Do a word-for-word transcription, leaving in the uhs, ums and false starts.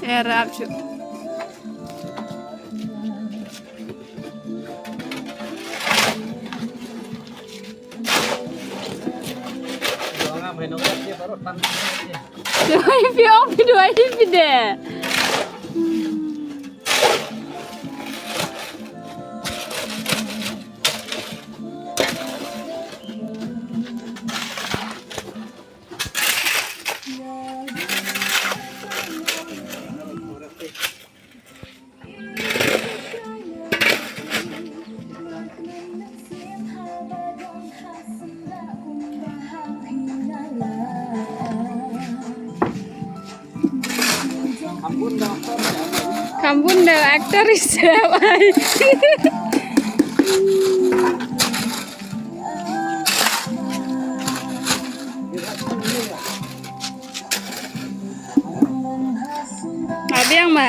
Ïarap shuh. Duwai phi ong, phi duwai phi de. Kham bun da actor i sep ai. Ma biang ma.